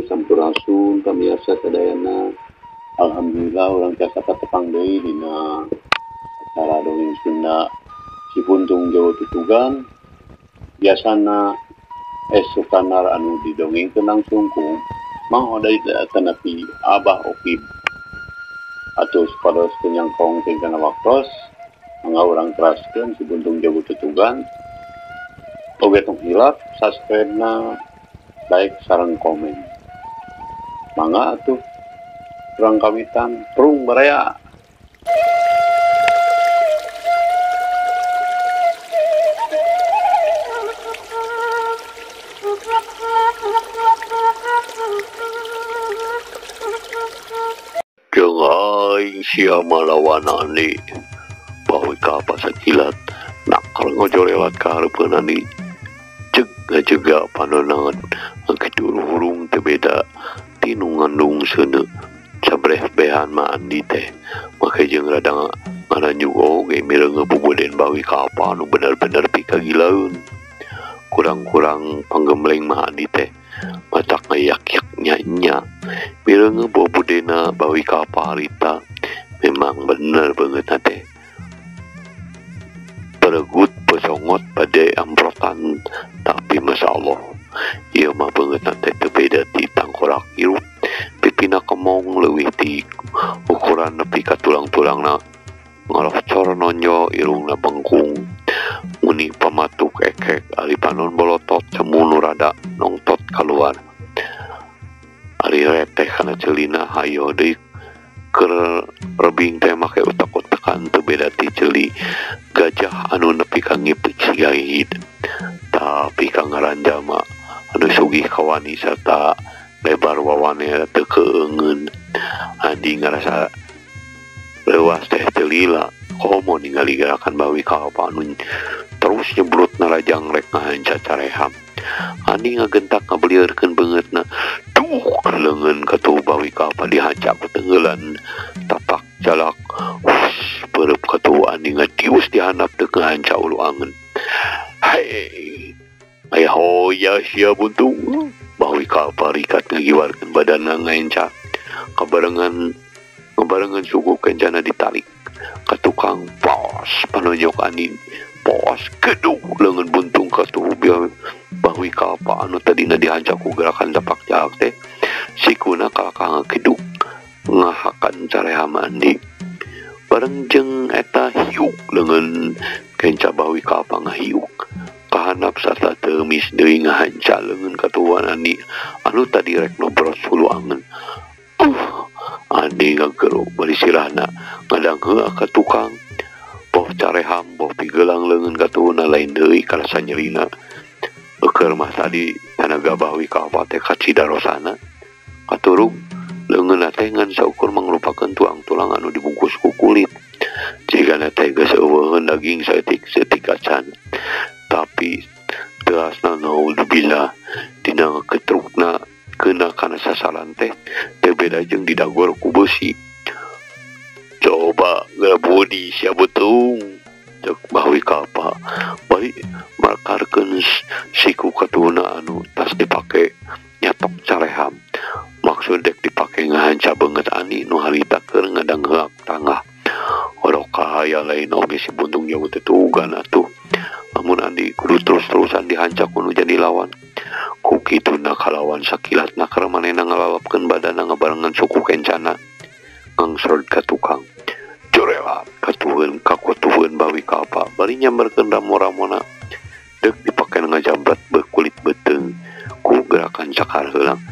Wabarakatuh. Sampurasun pamirsa sadayana. Alhamdulillah urang tiasa patepang deui dina acara dongeng Sunda Si Puntung Jawa Tutugan. Biasana Sukanar anu didongengkeun langsung ku Mang Oday tanapi Abah Okib. Atuh supados teu nyangkong tingkana waktos, mangga urang teraskeun Si Puntung Jawa Tutugan. Oge tong hilap subscribe-na, like sareng komen. Mangga atuh urang kawitan prung baraya. Jeung aing sia malawan Andi bawi ka pasakilat nakal ngojorelat ka hareupeun Andi. Ceg ngajega panonangan kitu hurung teu beda tinu ngandung seuneu sabreh behan mah Andi teh make jeung rada ngaranjug oge mireuneuh bubuden bawi ka apa anu bener-bener pikagilaeun. Kurang-kurang panggemleng mah Andi teh matak ngayak-yak nya-nya mireuneuh bobudena bawi ka apa harita memang bener beungeut teh peregut pesongot bade amprotan. Tapi masya Allah ieu mah beungeut teh teu beda ti tangkorak hirup pipina kemong leuwih ti ukuran nepi ka tulang-tulangna ngarocor nonjo irungna bengkung muni pamatuk ekek ari panon bolotot cemu nu rada nongtot kaluar ari reteh kana ceulina hayo deui keur rebing teh make utak-utakan teu beda ti ceuli gajah anu nepi ka ngipit sigahid. Tapi ka ngaran jalma anu sugih kawani sarta lebar wawane teu keungeun. Andi ngarasa leuwas teh teu lila komo ningali gerakan bawi ka apa anu terus nyebrut narajang rek ngahanca careham. Andi ngagentak ngabelieurkeun beungeutna. Duh leungeun katuh bawi ka apa dihanca ku tenggelan tapak jalak. Hus pereup katuh Andi ngadius dihandap deuk ngahanca ulu angeun. Hei aya hoya sia buntung. Bawi ka apa rikat ngagiwarkeun badanna ngaenca. Kabarengan suku kencana ditarik ka tukang pos panonjok Andi pos gedug leungeun buntung katuh bawi ka apa anu tadina dihanca ku gerakan tapak jalak teh sikuna kalakah ngagedug ngahakan careham Andi. Bareng jeung eta hiuk leungeun kenca bawi ka apa ngahiuk kahanap sarta teumis deui ngahanca leungeun katuhan Andi anu tadi rek nobros hulu angeun. Andi ngagero bari sirahna ngadangheua ka tukang boh careham boh pigelang leungeun katuhuna lain deui karasa nyerina. Eukeun mah tadi tanaga bawi ka apa teh kacidarosana katurug leungeunna teh ngan saukur mangrupakeun tulang-tulang anu dibungkus ku kulit jigana teh geus euweuheun daging saeutik-saeutik acan. Tapi teasna naudzubillah dina ketrukna kena kana sasaran teh teu beda jeung didagor ku beusi. Coba geura budi sia beuteung ceuk bawi ka apa bari markarkeun siku katuhuna anu tas dipake nyatok careham. Maksud dek dipake ngahanca beungeut Andi nu harita keur ngadangheak tangah. Orok kahaya lain oge Si Puntung Jawa Tutugan atuh. Lamun Andi kudu terus-terusan dihanca ku nu jadi lawan. Ku kituna kalawan sakilatna keur manehna ngalalapkeun badanna ngabarengan suku kencana ngangsrod ka tukang. Jorelat katuheun kakutuheun bawi ka apa bari nyamberkeun ramo-ramona deuk dipake ngajambret beukulit beuteung ku gerakan cakar heulang.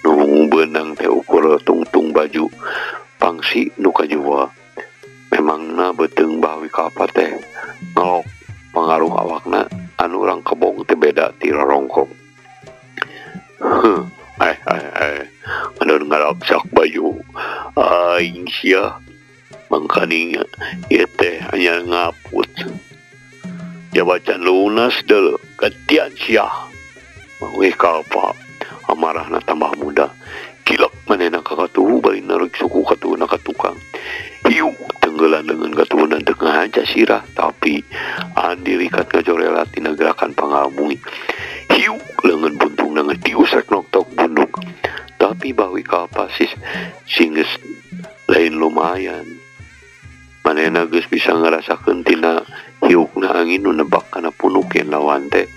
Nu beunang teh ukur tungtung baju pangsi nu kajua. Memangna beuteung bawi ka apa teh ngelok pangaruh awakna anu urang kebong teh beda ti rorongkong. Anu ngarapsak baju aing sia mangkaning ieu teh anyar ngaput. Jabatan lunas deuleu gatian sia. Bawi ka apa amarahna tambah muda. Kilek manehna ka katuhu bari narik suku katuhuna ka tukang. Hiuk tenggelan leungeun katuhuna teu ngahanca sirah tapi Andi rikat ngajorelat tina gerakan pangalmui. Hiuk leungeun buntungna ngadius rek noktok Tapi Bawi Kalpa sih geus lain lumayan. Manehna geus bisa ngarasakeun tina hiukna angin nu nebak kana punuk yen lawan teh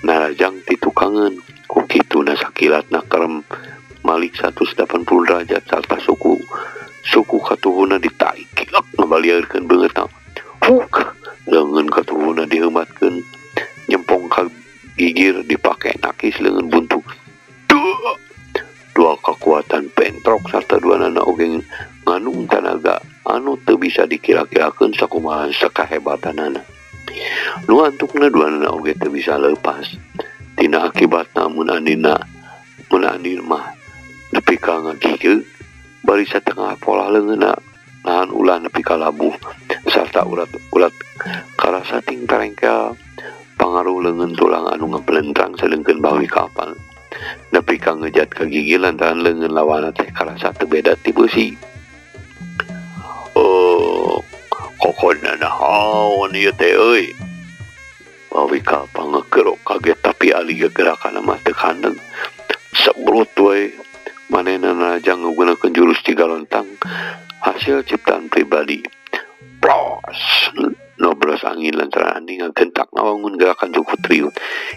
narajang ti tukangeun. Ku kituna sakilatna kerem malik 180 derajat sarta suku katuhuna ditarik kilek ngabaliarkeun beungeutna. Huk, leungeun katuhuna diheumatkeun nyempong ka gigir dipake nakis leungeun buntu. Dua kekuatan bentrok sarta dua nana oge ngandung tanaga anu teu bisa dikira-kirakeun sakumaha sakahebatanana. Nu antukna dua nana oge teu bisa leupas. Tina akibatna mun andi mah nepi ka ngagigil bari satengah pola leungeunna nahan ulah nepi ka labuh sarta urat-urat karasa ting tarengkel pangaruh leungeun tulang anu ngabelentrang sadeungkeun Bawi Kalpa nepi ka ngejat ka gigil lantaran leungeun lawanna teh karasa teu beda ti beusi. Oh, kokona naon ieu teh euy. Bawi Kalpa ngekerok kaget tapi ali gerakan mah teu kandeg. Sebrut we manehna narajang ngagunakeun jurus tiga lontang hasil ciptaan pribadi. Plos nobros angin lantaran andi ngagentak ngawangun gerakan suku triut.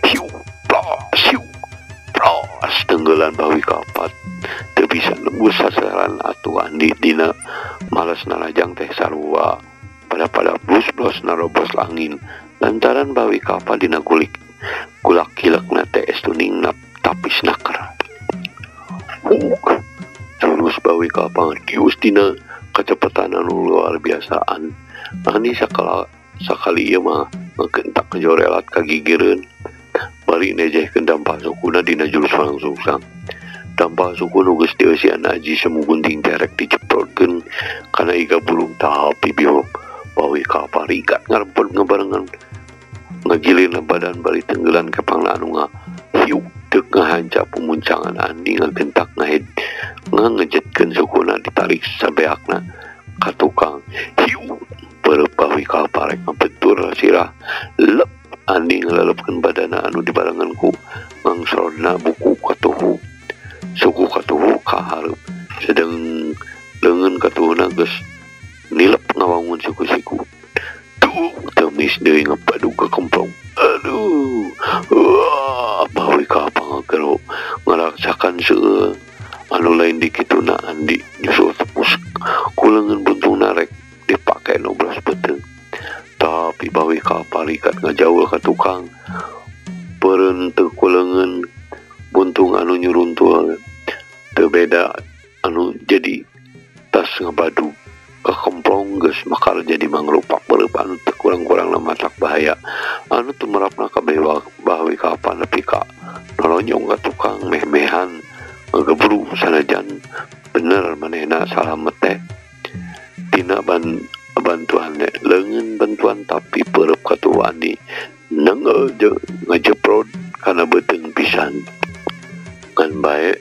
Hiu plos hiu plos tenggelan Bawi Kalpa teu bisa nembus sasaran atuh andi dina males narajang teh sarua pada blus-blus narobos angin lantaran Bawi Kalpa dina gulik gulak kilekna teh estuning tapis naker. Terus Bawi Kalpa dius dina kecepatan anu luar biasaan. Andi sakali ieu mah ngegentak ngejorelat ka gigireun bari nejehkeun dampal sukuna dina jurus langsungsang. Dampal suku nu geus dieusian aji semu gunting terek diceprotkeun kana iga bulung tapi bieu Bawi Kalpa rigat ngarempet ngabarengan ngagilirna badan bari tenggelan kepangna anu hiuk deuk ngahanca pumuncangan andi ngagentak ngahed ngejetkeun sukuna ditarik sabeakna ka tukang. Hiuk perep Bawi Kalpa rek ngabentur sirah lep andi ngalelepkeun badana anu dibarengan ku ngangsrodna buku katuhu suku katuhu ka hareup sedeng leungeun katuhuna geus nilep ngawangun suku-siku. Duh, temis deui ngapadug ka kemplong. Aduh, wah, Bawi Kalpa ngagero ngarasakan seueur anu lain di kituna andi nyusul tepus ku leungeun buntungna rek dipake nobros beuteung. Tapi Bawi Kalpa rikat ngajaul ka tukang peureun teu ku leungeun buntung anu nyuruntul teu beda anu jadi tas ngabadug kekemplong geus makal jadi mangrupak beureum anu teu kurang-kurangna matak bahaya anu tumerapna ka Bawi Kalpa nepi ka nolonyong ka tukang meh-mehan ngagebru sanajan bener manehna salamet teh tina bantuan leungeun bantuan tapi peureub katuhu andi nengeul jeung ngajeprot kana beuteung pisan. Ngan bae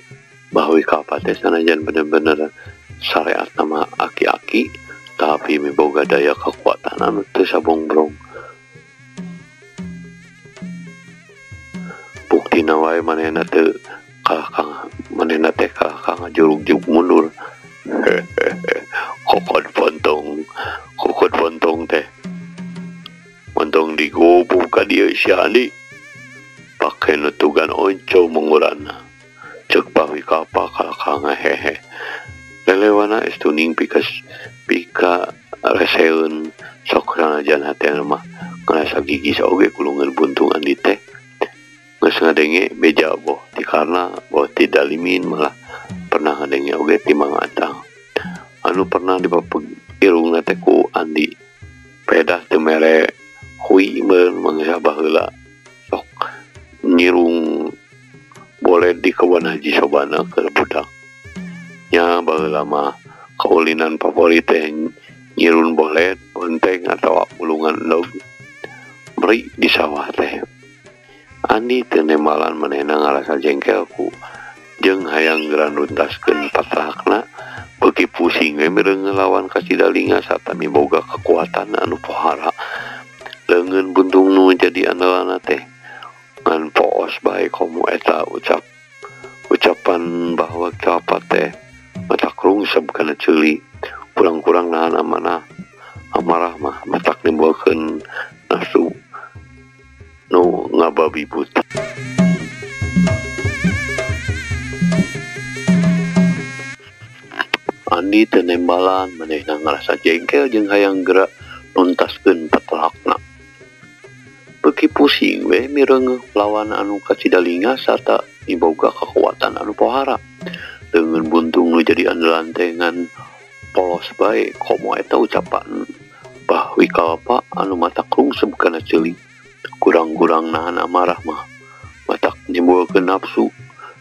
Bawi Kalpa teh sanajan bener-bener syariat nama aki-aki tapi miboga daya kekuatan anu teu sabongbrong. Buktina wae manehna teu kalah manehna teh kalah ka ngajurug-jug mundur. Kokod pontong teh montong digobuk ka dieu si Andi pake nutugan onco mengurana. Cek Bawi Kalpa kalah ka ngahehe. Lelewana estuning pika reseun sok sanajan hatena mah ngarasa gigis oge kulungan buntung andi teh geus ngadenge beja boh ti karna boh ti dalimin malah pernah ngadenge oge ti Mang Atang anu pernah dipapeg irungna teh ku Andi pedah teu mere hui meun mangsa baheula sok nyirung boleh di kebon Haji Sobana keur budak. Nya baheula mah kaulinan favorit teh nyirun bolet, bonteng atau ulungan endog meri di sawah teh. Andi teu nembalan manehna ngarasa jengkel ku jeung hayang geura nuntaskeun patrahna beuki pusing we mireung ngelawan ka Cidalinga sarta miboga kekuatan anu pohara. Leungeun buntung nu jadi andalanna teh ngan poos bae komo eta ucapan bahwa Kalpa teh matak rungsep kana ceuli kurang-kurang nahan amanah amarah mah matak nimbulkeun nafsu nu ngababi buta. Andi teu nembalan manehna ngarasa jengkel jeung hayang geura nuntaskeun patelakna. Beuki pusing we mireungeuh lawan anu kacidalinga sarta miboga kakuatan anu pohara. Leungeun buntung nu jadi andalan teh ngan polos bae komo eta ucapan Bahwi Kalpa anu matak rungsep kana ceuli. Kurang-kurang nahan amarah mah matak nimbulkeun nafsu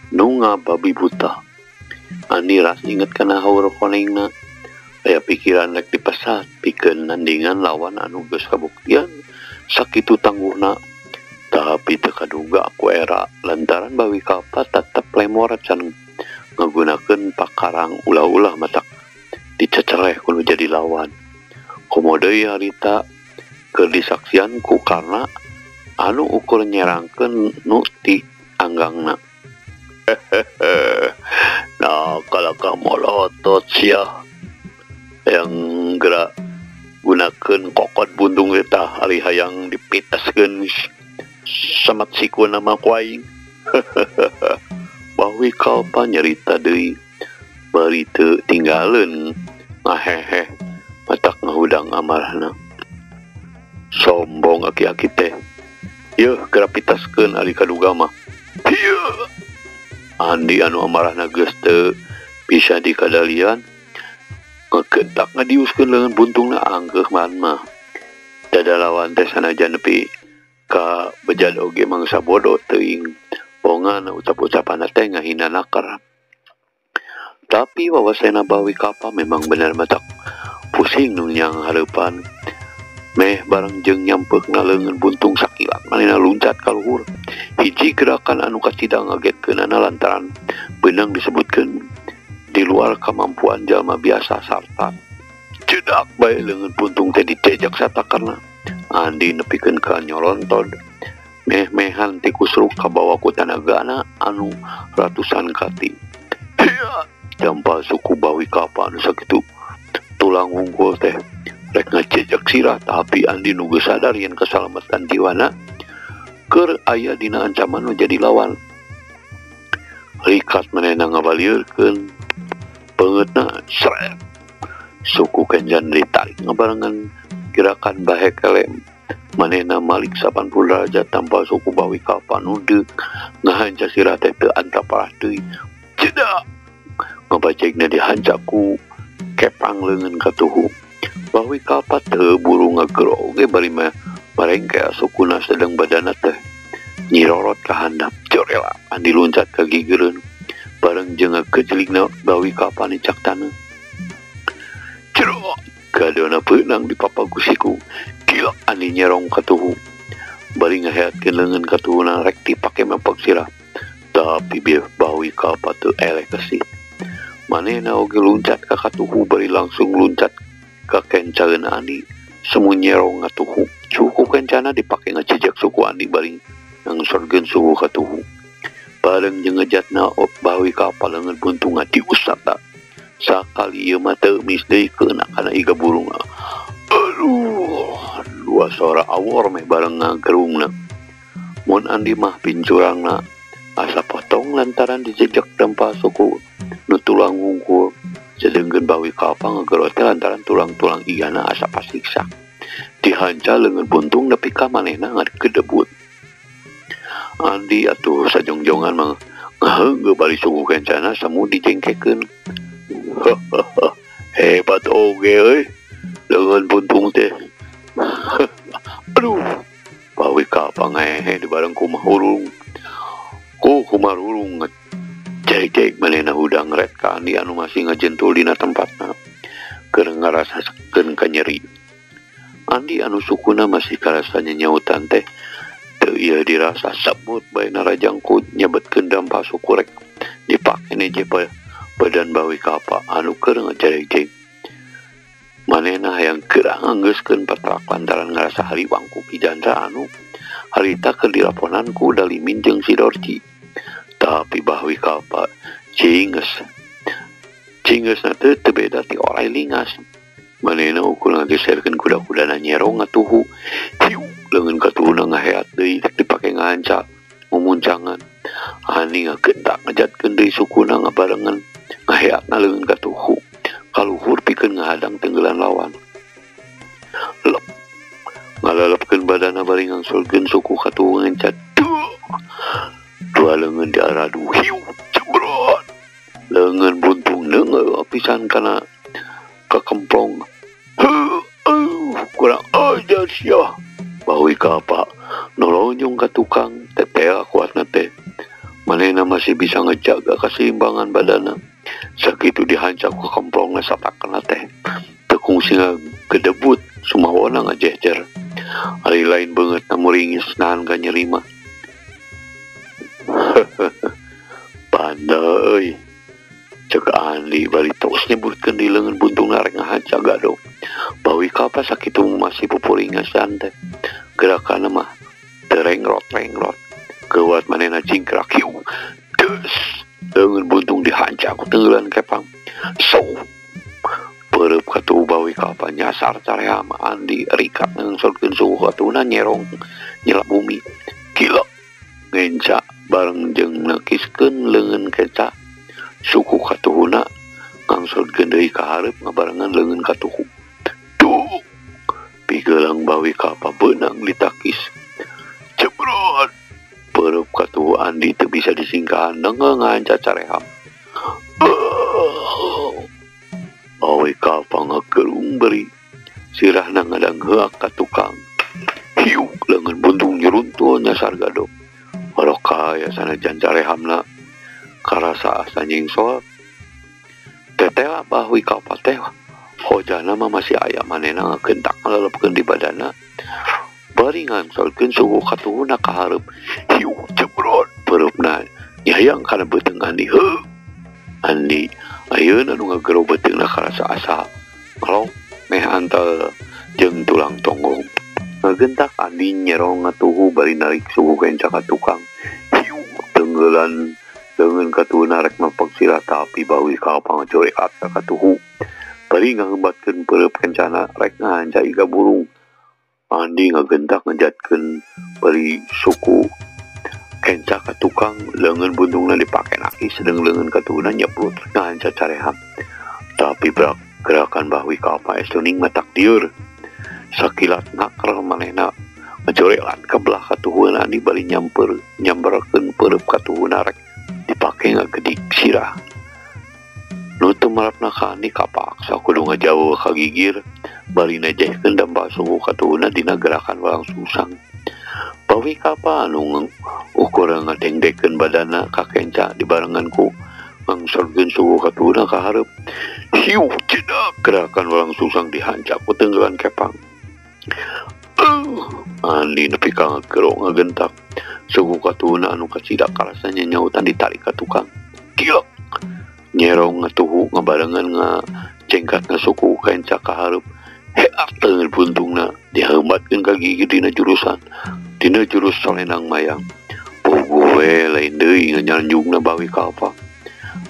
nu ngababi buta. Andi ras inget kana haur konengna. Aya pikiran rek dipesat pikeun nandingan lawan anu geus kabuktian sakitu tangguhna. Tapi teu kaduga ku era lantaran Bahwi Kalpa tetep lemor can ngagunakeun pakarang ulah-ulah matak dicecereh kudu jadi lawan. Komo deui harita keur disaksian ku Karna anu ukur nyerangkeun nu ti anggangna. Nah, kalau kamu lotot sia yang gerak gunakeun kokot buntung eta ari hayang dipitaskeun samat siku nama ku aing. Bahwi Kalpa nyarita deui bari teu tinggaleun ngahehe matak ngahudang amarahna. Sombong aki-aki teh. Yeuh geura pitaskeun ari kaduga mah. Hieu. Andi anu amarahna geus teu bisa dikadalian ngegetak ngadiuskeun leungeun buntungna angkeuh man mah. Dada lawan teh sanajan nepi ka bejad oge mangsa bodoh teuing. Bongan ucap-ucapanna teh ngahina naker. Tapi wawasena Bahwi Kalpa memang bener matak pusing nu nyang hareupan. Meh bareng jeung nyampeukna leungeun buntung sakilak manehna luncat ka luhur. Hiji gerakan anu kacida ngagetkeunana lantaran beunang disebutkeun di luar kemampuan jalma biasa sarta cedak bae leungeun buntung teh dijejak satakarna. Andi nepikeun ka nyolontod meh-mehan tikusruk kabawa ku tanagana anu ratusan kati. Hiya! Dampal suku Bahwi Kalpa anu sakitu tulang wungkul teh rek ngajejak sirah, tapi Andi nu geus sadar yen kesalamatan jiwana keur aya dina ancaman nu jadi lawan. Rikat manehna ngabaliurkeun beungeutna sret. Suku kenjan ditarik ngabarengan gerakan bahekele manehna malik 80 derajat tanpa suku Bahwi Kalpa nu deuk ngahanca sirah teh teu antaparah deui. Cedak ngabajegna dihanca ku kepang leungeun katuhu. Bahwi Kalpa teu buru ngagero oge bari mah barengke sukuna sedeng badana teh nyirorot ka handap. Jorela Andi luncat ka gigireun bareng jeung ngagejeligna Bahwi Kalpa nicak taneuh. Jero gadona beunang dipapagusiku. Gila Andi nyerong katuhu bari ngaheatkeun leungeun katuhuna rek dipake mempeg sirah. Tapi Bahwi Kalpa teu eleh kesih. Manehna oge luncat ka katuhu bari langsung luncat ka kencaeun Andi. Semu nyerong ngatuhu. Suku kencana dipake ngajejak suku Andi bari ngangsorkeun suku katuhu. Bareng jeung ngejatna Bahwi Kalpa leungeun buntung ngadiusata. Sakali ieu mah teu mis deui keuna kana iga burung. Aduh, dua sora awor meh bareng ngagerungna. Mun Andi mah pincurangna asa potong lantaran dijejak dampa suku nu tulang wungkul. Sedengkeun Bahwi Kalpa ngagero teh lantaran tulang-tulang igana asa pasiksa. Dihanca leungeun buntung nepi ka manehna ngagedebut. Andi atuh sajongjongan mah ngaheungeuh bari suku kencana semu dijengkekeun. Hebat oge euy leungeun buntung teh. Aduh, Bahwi Kalpa ngehe dibareng kumaha hurung. Ku kumaha hurung cek-cek manehna hudang ret ka Andi anu masih ngajentul dina tempatna keur ngarasakeun kanyeri. Andi anu sukuna masih karasa nyanyautan teh teu ieu dirasa sebut bae narajangkut nyebetkeun dampa suku rek dipake neje badan Bahwi Kalpa anu keur ngajarejeg. Manehna hayang geura nganggeuskeun patrak lantaran ngarasa hariwang ku Ki Jandra anu harita keur dilaponan ku Dalimin jeung si Dorji. Tapi Bahwi Kalpa Cinges. Cingesna teh teu beda ti oray lingas. Manehna ukur ngageserkeun kuda-kudana nyerong ngatuhu. Hiu, leungeun katuhuna ngaheat deui rek dipake ngahanca mumuncangan. Andi ngagentak ngejatkeun deui sukuna ngabarengan ngaheatna leungeun katuhu. Kaluhur pikeun ngahadang tenggelan lawan. Lep. Ngalalepkeun badana bari ngangsulkeun suku katuhu ngencat. Dua leungeun diaradu. Hiu, jebrot. Leungeun buntung neungeu pisan kana kakemplong. Kurang ajar sia. Bawi kapa nolonyong ka tukang tetea kuatna teh. Manehna masih bisa ngejaga keseimbangan badana. Sakitu dihancap ku kemplongna satakna teh. Teu kungsi ngagedebut sumawona ngajehjer. Ari lain beungeutna muringis nahan ka nyeri mah. Banda euy. Cek Andi bari tos nyebutkeun di leungeun buntungna rek ngahanca gadog. Bawi kapa sakitu masih pupuringasan teh. Gerakanna mah teu rengrot-rengrot. Keuat manehna cingkrak hiu. Des. Leungeun buntung dihanca ku tenggelan kepang. So. Peureub katuhu bawi kapa nyasar caream Andi rikat ngangsolkeun suhu katuhuna nyerong nyelap bumi. Gila. Ngenca bareng jeung nakiskeun leungeun kenca. Suku katuhuna ngangsolkeun deui ka hareup ngabarengan leungeun katuhu. Duh. Pigelang bawi kapa beunang ditakis. Jebrot. Peureub katuhu Andi teu bisa disingkahan neungeung ngahanca careham. Bawi kapa ngagerung beri. Sirahna ngadangheak ka tukang. Hiu, leungeun buntung nyeruntuh nyasar gadog. Orok kaya sanajan carehamna karasa asa nyingsol. Tetela bahui kapa teh hojana mah masih aya manehna ngagentak ngalelepkeun di badana. Bari ngangsolkeun suhu katuhuna ka hareup. Hiu, jebrot. Peureupna nyayang kana beuteung Andi. Heuh. Andi ayeuna nu ngagero beuteungna karasa asa ngelok meh antel jeung tulang tonggong. Ngagentak Andi nyerong ngatuhu bari narik suhu kenca ka tukang. Hiu, tenggelan leungeun katuhuna rek mapag sirah tapi bawi kapa ngacoreat ka katuhu. Bari ngahembatkeun peureub kencana rek ngahanca iga burung. Andi ngagentak ngejatkeun bari suku kenca ka tukang, leungeun buntungna dipake nakis sedeng leungeun katuhuna nyeprut ngahanca careham. Tapi gerakan bawi kapa estuning mah takdieur. Sakilat naker manehna ngacoreat ka belah katuhuna Andi bari nyamperkeun peureub katuhuna rek dipake ngagedik sirah. Nu teu marapna ka Andi kapaksa kudu ngajauh ka gigir bari nejehkeun dampa suhu katuhuna dina gerakan walang susang. Bawi kapa anu ukur ngadengdekeun badana ka kenca dibarengan ku ngangsorkeun suhu katuhuna ka hareup. Hiu, cedak gerakan walang susang dihancap ku tenggelan kepang. Andi nepi ka ngagero ngagentak. Suhu katuhuna anu kasidak karasa nyanyautan ditarik ka tukang. Gila. Nyerong ngatuhu ngabarengan ngacengkatna suku kenca ka hareup. Heak leungeun buntungna diheumbatkeun ka gigi dina jurusan. Dina jurus solenang mayang. Puguh we lain deui nganyanjungna bawi kapa.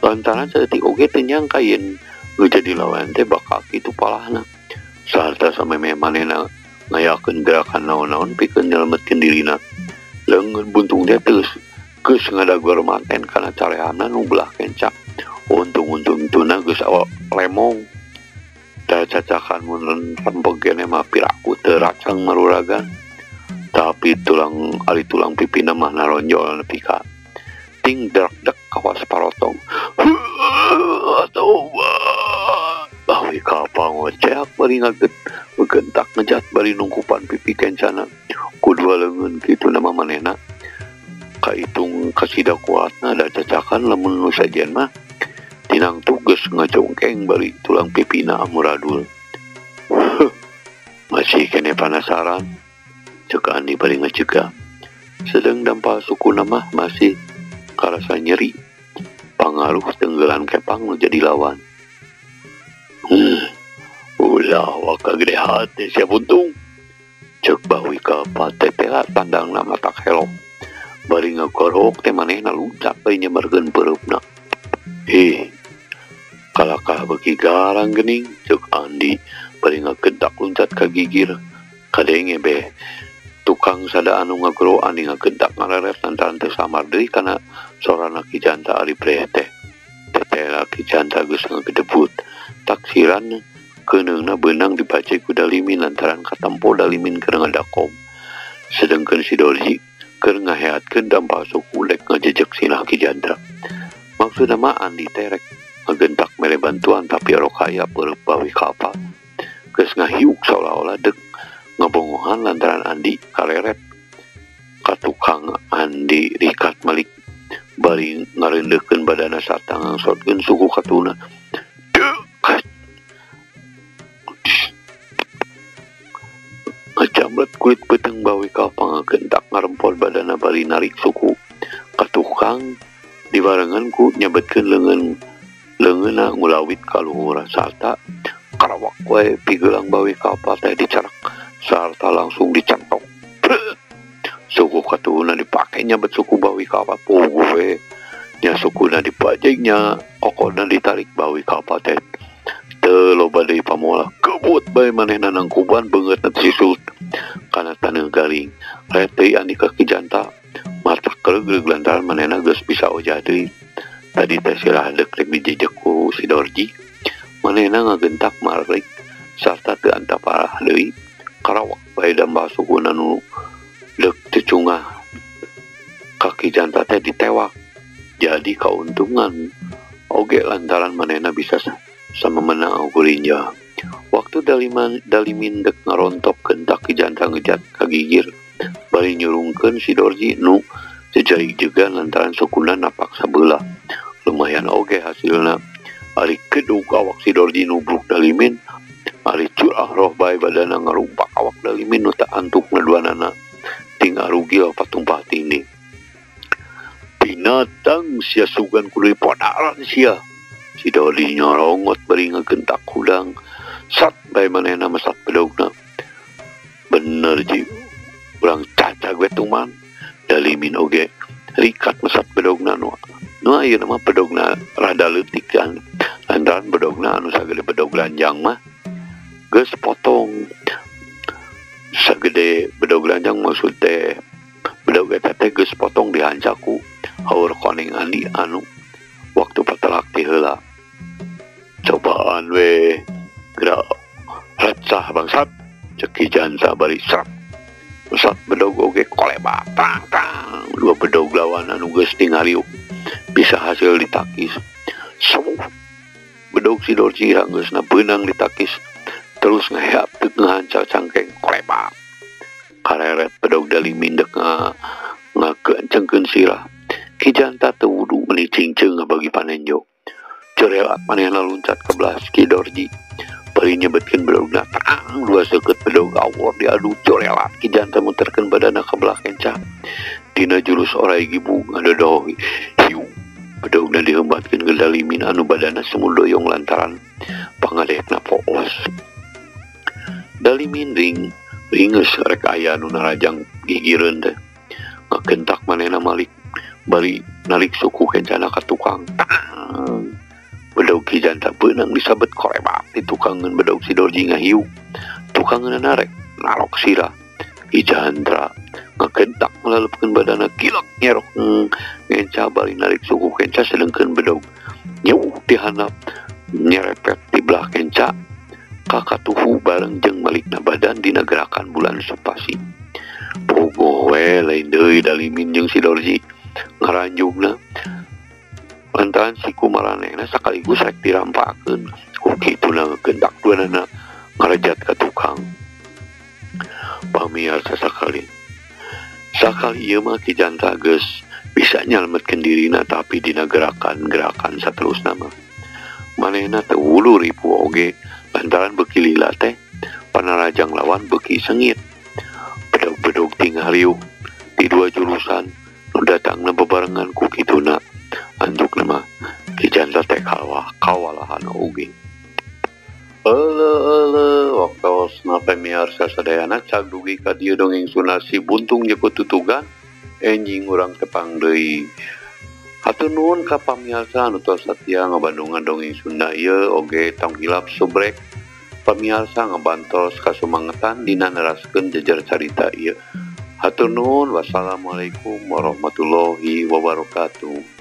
Lantaran saeutik oge teu nyangka yen nu jadi lawan teh bakal kitu palahna. Sarta samemeh manehna ngayakeun gerakan naon-naon pikeun nyelametkeun dirina. Leungeun buntung teh geus ngadagor manten kana carehamna nu belah kenca. Untung-untung tuna geus awak lemong. Da cacakan mun rempeg keneh mah piraku teu racang maruragan. Tapi tulang ari tulang pipina mah naronjol nepi ka ting drak-dek kawas parotong. Taubat. Bawi kapa ngoceak bari ngagentak ngejat bari nungkupan pipi kencana. Ku dua leungeun kitu nama manehna. Kaitung kasida kuatna da cacakan lamun nu sajen mah tinang tugas ngacongkeng bari tulang pipina amuradul. Masih kene penasaran. Cek Andi bari ngacega. Sedang dampal suku nama masih karasa nyeri. Pangaruh tenggelan kepang nu jadi lawan. Ulah waka gede hati siap untung. Cek bawi kapa tetela tandang nama tak helok. Bari ngagorok teh manehna luncat bari nyebarkeun peureupna. Hih, kalakah beuki garang geuning ceuk Andi bari ngagentak luncat ka gigir. Kadenge beh tukang sada anu ngagero Andi ngagentak ngareret lantaran teu samar deui kana sorana Ki Janta ari breh teh. Tetela Ki Janta geus ngagedebut. Taksiran keuneungna beunang dibace ku Dalimin lantaran katempo Dalimin keur ngadakom. Sedengkeun si Dorji keur ngaheatkeun dampal suku dek ngajejek sinah Ki Janta. Maksudna mah Andi teh rek ngagentak mere bantuan tapi orok aya peureub bawi kalpa. Geus ngahiuk saolah-olah dek ngabongohan lantaran Andi kareret ka tukang. Andi rikat malik bari ngareundeukeun badana sarta ngangsotkeun suku katuna. Ngajamret kulit beuteung bawi kalpa ngagentak ngarempol badana bari narik suku ka tukang dibarengan ku nyabetkeun leungeun leungeunna ngulawit ka luhur sarta karawak we pigelang bawi kalpa teh dicarak sarta langsung dicantok. Suku katuhuna dipake nyabet suku bawi kalpa puguh we nya sukuna dipajengnya okona ditarik bawi kalpa teh teu loba deui pamola kebut bae manehna nangkuban beungeutna sisut kana taneuh garing. Ret deui Andi ka Ki Janta mata keregreg lantaran manehna geus bisa ojah deui. Tadi teh sirah deuk rek dijejek ku si Dorji. Manehna ngagentak marik sarta teu antaparah deui. Karawak bae dambal sukuna nu deuk cecungah ka Ki Janta teh ditewak. Jadi kauntungan oge lantaran manehna bisa sama menang gurinja. Waktu Dalimin dek ngarontok kentak Ki Janta ngejat ka gigir bari nyurungkeun si Dorji nu jejai juga lantaran sukuna napak sabelah. Lumayan oge hasilna. Ari keduk awak si Dorji nubruk Dalimin, ari curah roh bae badana ngarumpak awak Dalimin nu tak antuk ngaduanana ting arugil patumpah tini. Binatang sia sugan kudu dipodaran sia. Si Dorji nyorongot bari ngagentak hudang. Sat bae manehna mesat bedogna. Bener ji, urang cacag we tuman. Dalimin oge rikat mesat bedogna nu. Nu ayeuna mah bedogna rada leutik kan. Lantaran bedogna anu sagede bedog lanjang mah geus potong. Sagede bedog lanjang maksud teh bedog eta teh geus potong dihancaku haur koneng Andi anu waktu patelak ti heula. Cobaan we geura recah bangsat ceuk Ki Janta bari serap. Mesat bedog oge kolebak tang tang. Dua bedog lawan anu geus tingariuk bisa hasil ditakis. Seuh bedog si Dorji geusna beunang ditakis terus ngeheap deuk ngahanca cangkeng kolebak. Kareret bedog Dalimin deuk ngakencengkeun sirah. Ki Janta teu wudu meuni cingceung ngabagi panenjo. Cerelat manehna luncat ke belah Ki Dorji bari nyebetkeun bedogna tang dua seukeut bedog awor diadu corelat. Ki Janta muterkeun badana ka belah kenca. Dina jurus orai gibung ngadodoh hiu bedogna dihembatkeun ke Dalimin anu badana sumudoyong lantaran pangadekna poos. Dalimin ringeus rek aya anu narajang gigireun teh. Ngagentak manehna malik bari narik suku kencana ka tukang. Tang bedog Ki Janta beunang disabet korebak di tukangeun bedog si Dorji ngahiuk. Tukangeun narek narok sirah. Ki Janta ngagentak ngalalepkeun badana gilek nyerok ngenca bari narik suku kenca sedengkeun bedog nyeuh di handap nyerepet di belah kenca kakatuhu bareng jeung malikna badan dina gerakan bulan sepasi. Puguh we lain deui Dalimin jeung si Dorji ngaranjugna lantaran siku maranehna sakaligus rek dirampakeun. Ku kituna ngagentak duanana ngarejat ka tukang. Pamiarsa sakali sakali ieu mah Ki Janta geus bisa nyalametkeun dirina tapi dina gerakan-gerakan saterusna mah manehna teu wulu ripu oge lantaran beuki lila teh panarajang lawan beuki sengit. Bedog-bedog tinggal riuh di dua jurusan nu datangna bebarengan ku kituna. Antukna mah Ki Janta teh kawalahan oge. Euleuh waktosna pamiarsa sadayana cag dugi ka dieu dongeng Sunda Si Buntung Jeko Tutugan. Enjing urang tepang deui. Hatur nuhun ka pamiarsa anu tos satia ngabandungan dongeng Sunda ieu oge tong hilap subrek pamiarsa ngabantos kasumangetan dina neraskeun jejer carita ieu. Hatur nuhun, wassalamualaikum warahmatullahi wabarakatuh.